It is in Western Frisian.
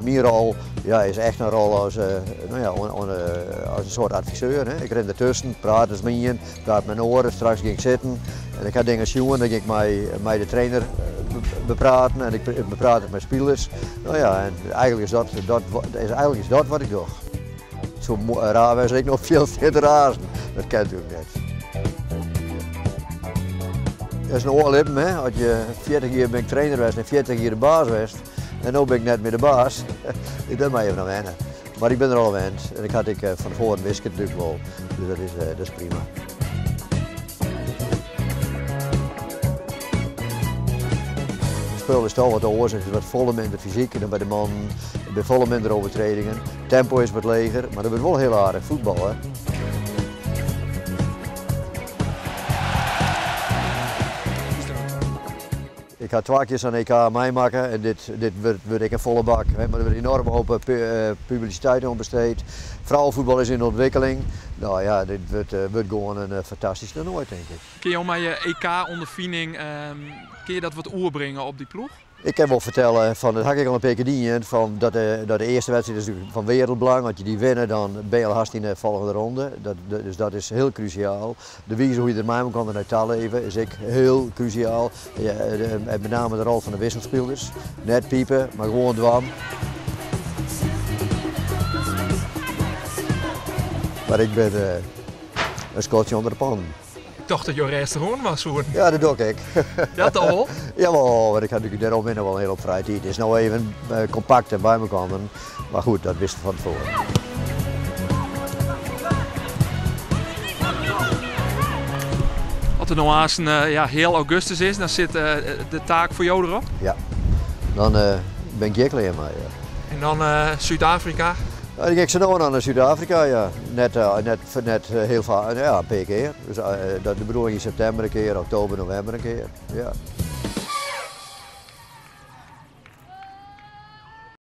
Myn rol ja, is echt in rol as, no ja, as in soart adviseur. Hè. Ik rin dertusken, praat ris mei ien, praat mei in oare, straks gean ik sitten en ik ha dingen sjoen, dan gean ik mei de trainer bepraten en ik bepraat it mei spilers. No ja, en eigentlik is dat, dat, eigentlik is dat wat ik doch. It soe raar wêze as ik no op it fjild stean te razen. Dat kin natuerlik net. Dat is in oar libben, hè. As je 40 jier bin ik trainer west en 40 jier de baas west en no bin ik net mear de baas. Dêr moat je even oan wenne. Mar ik bin der al oan wend en ik ha it ek fan tefoaren wist ik it natuerlik wol. Dus dat is, dat is prima. Het spul is toch wat oars, het is wat folle minder fysyk dan by de mannen. Der binne folle minder overtredingen. Tempo is wat leger, mar der wurdt wol hiel aardich fuotballe. Ik ha twa kear sa'n EK meimakke en dit, dit wurdt, wurdt ek in folle bak. Hè, mar der wurdt enoarm hoop publisiteit oan besteed. Frouwenvoetbal is yn ûntwikkeling. No ja, dit wurdt, wurdt gewoan in fantastysk toernoai, tink ik. Kinne jo mei je EK-ûnderfining, kinne je dat wat oerbringe op dy ploech? Ik kin wol fertelle, fan, dat ha ik al in pear kear dien, fan dat de, dat de earste wedstriid is natuerlik fan wereldbelang. As je dy winne, dan binne je al hast yn de folgjende ronde. Dat, dus dat is hiel krúsjaal. De wize hoe't je der mei elkoar nei ta leve is ek hiel krúsjaal. En met name de rol fan de wisselspilers. Net pipe, mar gewoan dwaan. Mar ik bin in skotje ûnder de pannen. Ik tocht dat jo rêstich oan dwaan soenen. Ja, dat doch ik. Ja, toch wol? Jawel, want ik ha natuerlik dêromhinne wol in hiele hoop frije tiid. It is no even kompakt en by mekoar, mar goed, dat wist ik fan tefoaren. As it no aanst ja, heal augustus is, dan sit de taak foar jo derop? Ja, dan bin ik hjir klear mei. Ja. En dan Súd-Afrika? Dan gean ik sa no en dan nei Súd-Afrika, ja. Net, net, net hiel faak, ja, in pear kear. Dus dat de bedoeling yn septimber in kear, oktober, novimber in kear. Ja.